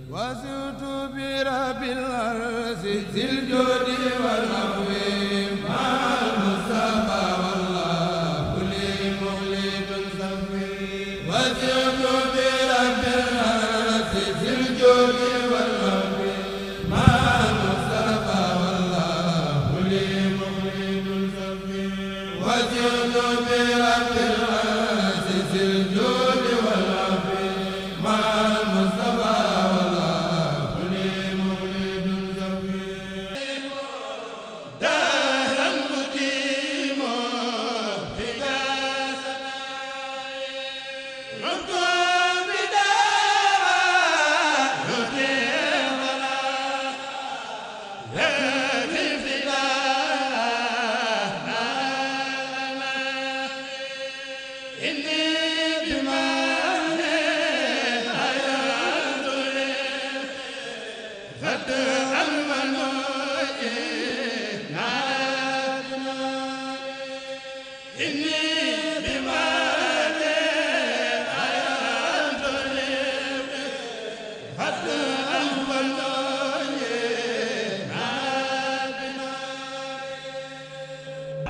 وسرت برب الأرض ذي الجود والعفو مع المصطفى والله لي مخلد صفي وسرت برب الأرض ذي الجود والعفو مع المصطفى والله لي مخلد صفي وسرت برب الأرض ذي الجود والعفو مع المصطفى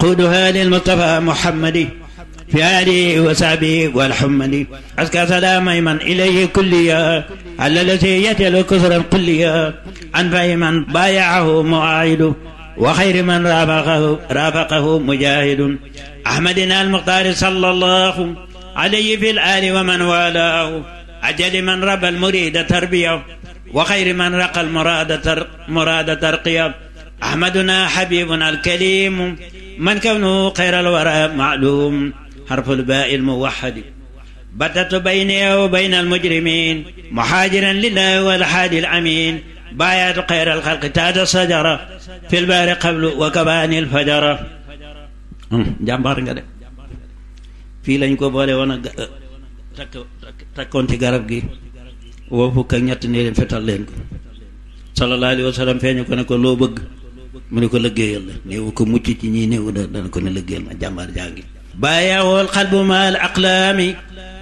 قودها للمصطفى محمد في آله وصحبه والحمد أزكى سلام من إليه كليا على الذي يجل كثرا كليا أنفع من بايعه معاهد وخير من رافقه مجاهد أحمدنا المختار صلى الله عليه في الآل ومن والاه أجل من ربى المريد تربية وخير من رقى المراد ترقية أحمدنا حبيبنا الكريم من كونه خير الورى معلوم حرف الباء الموحد بتت بيني وبين المجرمين محاجرا لله والحادي الأمين بايعت خير الخلق تاج الشجرة في البار قبل وكبان الفجرة jàmbaar nga de fii lañ ko boole woon takkoon ci garab gi woo fukk ak ñett ne leen fetal leen ko sallallahu alayhi wa sallam feeñu ko ne ko loo bëgg mu ne ko liggéeyal la néewu ko mucc ci ñii néewu dana ko ne liggéeyal ma jàmbaar jàngi baayahu alqalbu ma al aqlaami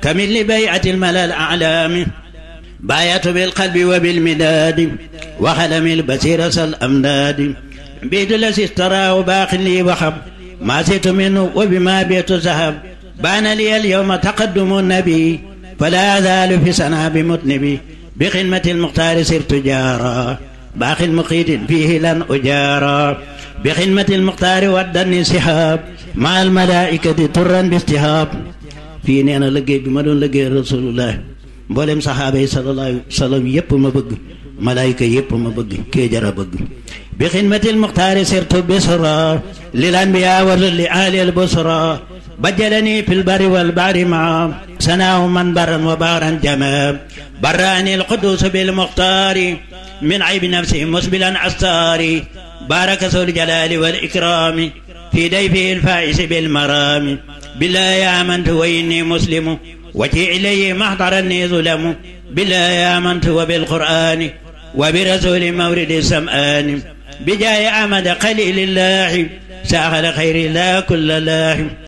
kamil li bay'ati al malal a'laami baayatu bil qalbi wa bil midaadi wa xalami al basira sal amdaadi biitu la sistara baaqin lii waxam ما زدت منه وبما بيت ذهب بان لي اليوم تقدم النبي فلا أزال في سنة بمذنبي بخدمة المختار سرت جارا باخ مقيت فيه لن أجارا بخدمة المختار ودني سحاب مع الملائكة ترا باستهاب في نينا لقي بمدن لقي رسول الله مبولم صحابي صلى الله عليه وسلم يب ما بق ملائكة يب ما بق كي جرى بق بخدمة المختار سرت بسرا للأنبياء ولآل البصرى بجلني في البر والبحر معا سناه منبرا وبارا جما براني القدوس بالمختار من عيب نفسي مسبلا أستاري بارك ذو الجلال والإكرام في ضيفه الفائز بالمرام بالله آمنت وإني مسلم وجي إليه محضرني ظلم بالله آمنت وبالقرآن وبرسول مورد السمآن بجاه أحمد قليل الله ساخل خير الله كل الله